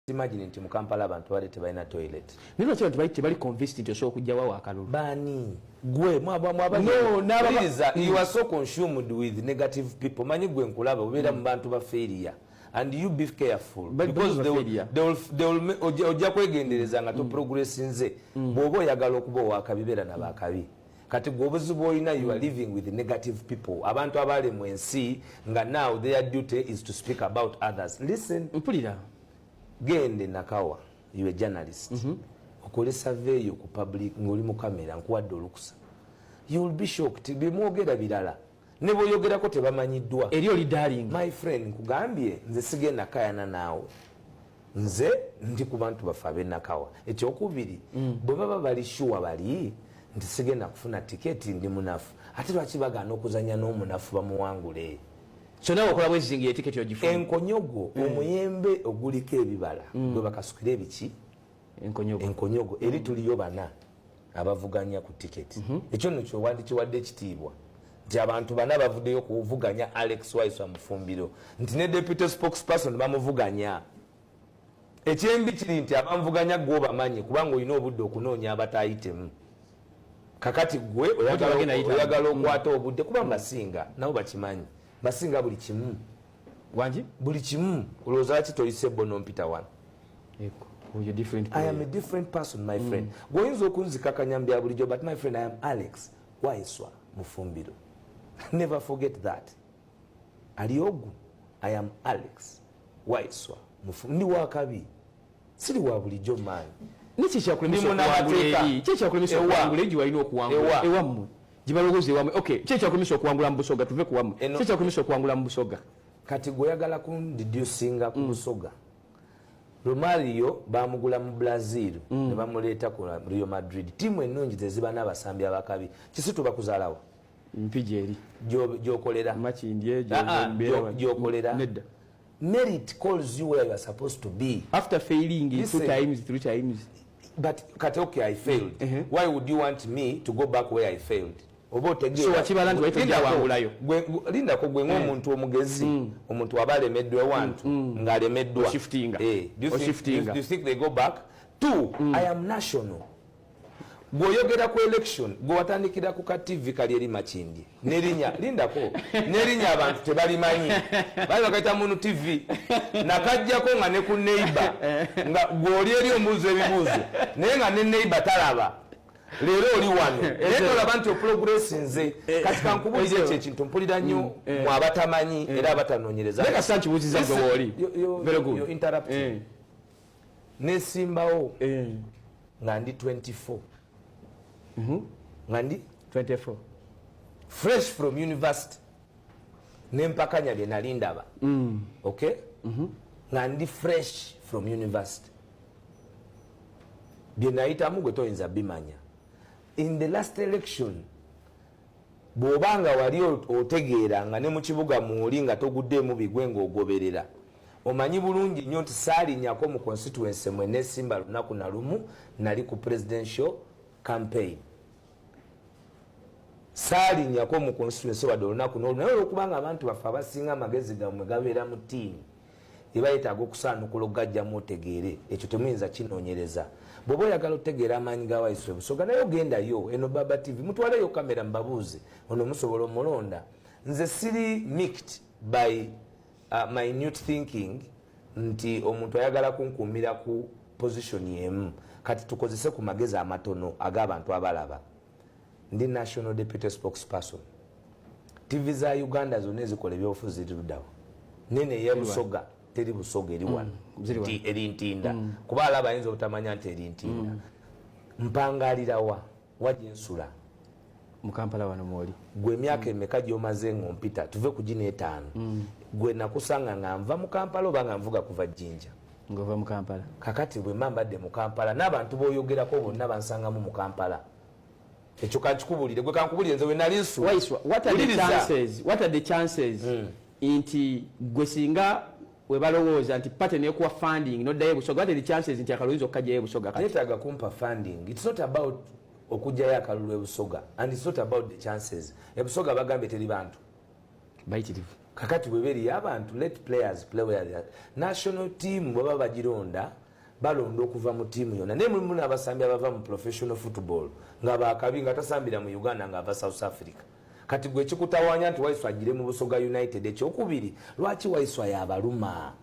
Imagine nti mu Kampala abantu babadde tebalina toilet. Naye lwaki abantu bali tebali convinced nti osobola okugyawo akalulu? Baani? Gwe No, mwabawuliriza, you are so consumed with negative people. Manyi gwe nkulaba obeera mu bantu ba failure and you be careful because they will, failure. they will ojja kwegendereza nga toprogressinze. Bw'oba oyagala okuba owakabi, beera nabakabi. Kati gwe obuzibu olina, you are living with negative people, abantu abali mu ensi nga now their duty is to speak about others. Listen. Mpulira. Gende Nakawa, you a journalist, okole survey ku public ng'oli mu kamera, nkuwadde olukusa. You will be shocked. Bimwogera birala ne bweoyogerako tebamanyiddwa. Eri oli darling. My friend, nkugambye, nze sigenda kayana naawe. Nze ndi ku bantu baffe ab'enakawa. Ekyokubiri, bwe baba bali sure bali nti sigenda kufuna tiketi, ndi munafu, ate lwaki bagaana okuzanya n'omunafu bamuwangule? So nawe okola bwezingi etiketi ogifuna? Enkonyogo, omuyembe oguliko ebibala gwe bakasukira ebiki? Enkonyogo. Enkonyogo. Eri tuliyo bana abavuganya ku tiketi. Ekyo nno kyowandikiwadde ekitiibwa nti abantu bana bavuddeyo kuvuganya Alex Waiswa Mufumbiro, nti ne deputy spokesperson bamuvuganya. Ekyembi kiri nti abamuvuganya gwe obamanyi, kubanga olina obudde okunoonya abatayitemu. Kakati gwe bagenda yitamu. Oyagala okwata obudde, kuba mbasinga, nabo bakimanyi, basinga buli kimu. Wangi? Buli kimu. Olowooza lwaki toyise bo nompita wano? Eko, oyo different. I am a different person, my friend. Gwoyinza okunzikakanya mu bya bulijjo, but my friend, I am Alex Waiswa Mufumbiro. Never forget that. Aliogu, I am Alex Waiswa Mufumbiro. Ndi wakabi, siri wa bulijjo maanyi. Niki kyakulemesa Ndi okuwangula? munnamateeka. Eri ki kyakulemesa Ewa. okuwangula eri gye walina okuwangula? Ewa. Ewammwe gibalowooza ewammwe. Okay, ki ekyakulemesa okuwangula mu Busoga? Tuve ku wammwe. Ki ekyakulemesa okuwangula mu Busoga? Kati gweoyagala kundiducinga ku Busoga. Romario bamugula mu Brazil ne bamuleeta ku Real Madrid. Tiimu ennungi zeziba n'abasambi abakabi. Kisitu, bakuzaalawo? Mpigi eri. Gyokolera? Makindye. Ah, ah, gyokolera? Nedda. Merit calls you where you are supposed to be. After failing two Listen. times, three times. But kati, okay, I failed. Why would you want me to go back where I failed? Oba otegeera? So wakibala nti wali tojja Lindako, wangulayo. Lindako, gwe ng'omuntu omugezi, omuntu aba alemeddwa ewantu ng'alemeddwa. Oshiftinga. Eh, Oshiftinga. do you think they go back? Two, I am national. Bw'oyogera ku election, gwe watandikira ku ka TV kali eri Makindi, nerinya, lindako, nerinya abantu tebalimanyi, bali bakaita Munu TV, nakajjako nga ne ku neighbor nga gw'oli eri ombuuza ebibuuzo, naye nga ne neighbor talaba. Leero oli wano, naye tolaba nti oprogressinze. Kati kankubuulire, ekyo ekintu mpulira nnyo mu abatamanyi era abatanoonyereza. Naye kasita nkibuuziza gwe wooli. Very good. You're interrupting. Nesimbawo nga ndi 24, nga ndi 24. fresh from university, nempakanya bye nali ndaba. Okay, nga ndi fresh from university, bye nayitamu gwe toyinza bimanya. In the last election, bw'oba nga wali otegeera nga ne mu kibuga mwoli nga toguddeemu bigwe ng'ogoberera, omanyi bulungi nnyo nti saalinyako mu constituency mwe nesimba lunaku na lumu. Nali ku presidential campaign, saalinyako mu constituency wadde olunaku n'olu. Naye olwokubanga abantu baffe abasinga amagezi gammwe gabeera mu ttiini, eba yeetaaga okusaanukula okugajjamu otegeere. Ekyo temuyinza kinoonyereza. Bw'oba oyagala otegeera amaanyi ga Waiswa Busoga, naye ogendayo eno Baba TV, mutwaleyo kamera mubabuuze, ono musobola omulonda? Nze siri micked by minute thinking nti omuntu ayagala kunkuumira ku position emu. Kati tukozese ku magezi amatono ag'abantu abalaba. Ndi national deputy spokesperson. TV za Uganda zonna ezikola ebyobufuzi ziri luddawa? Nene eya Busoga teri Busoga, eri wano. Ziri wano. Eri Ntinda, kuba alaba ayinza obutamanya nti eri Ntinda. Mpangalirawa wajensula? Mu Kampala wano mwoli. Gwe emyaka emeka gyomaze ngaompita? Tuve ku gino etaano. Gwe nakusanga nga nva mu Kampala oba nga nvuga kuva Jjinja? Ng'ova mu Kampala. Kakati bwe mba mbadde mu Kampala, n'abantu boyogerako bonna bansangamu mu Kampala. Ekyo kankikubulire gwe, kankubulire nze we nali nsula. Waiswa, what are the Wuliriza. chances, what are the chances nti gwe singa we balowooza nti party nekuwa funding noddayo ebusoga, what are the chances nti akalulu okajjayo ebusoga kati? Neetaaga kumpa funding. It's not about okugjayo akalulu ebusoga, and it's not about the chances. Ebusoga bagambye teri bantu. Bayitirivu. Kakati bweba eriyo abantu, let players play where they are. National team bweba bagironda, balonda okuva mu tiimu yonna, naye mulimu n'abasambi abava mu professional football nga bakabi, nga tasambira mu Uganda, ng'ava South Africa. Kati gwe kikutawanya nti Waiswa agire mu Busoga United? Ekyokubiri, lwaki Waiswa yabaluma?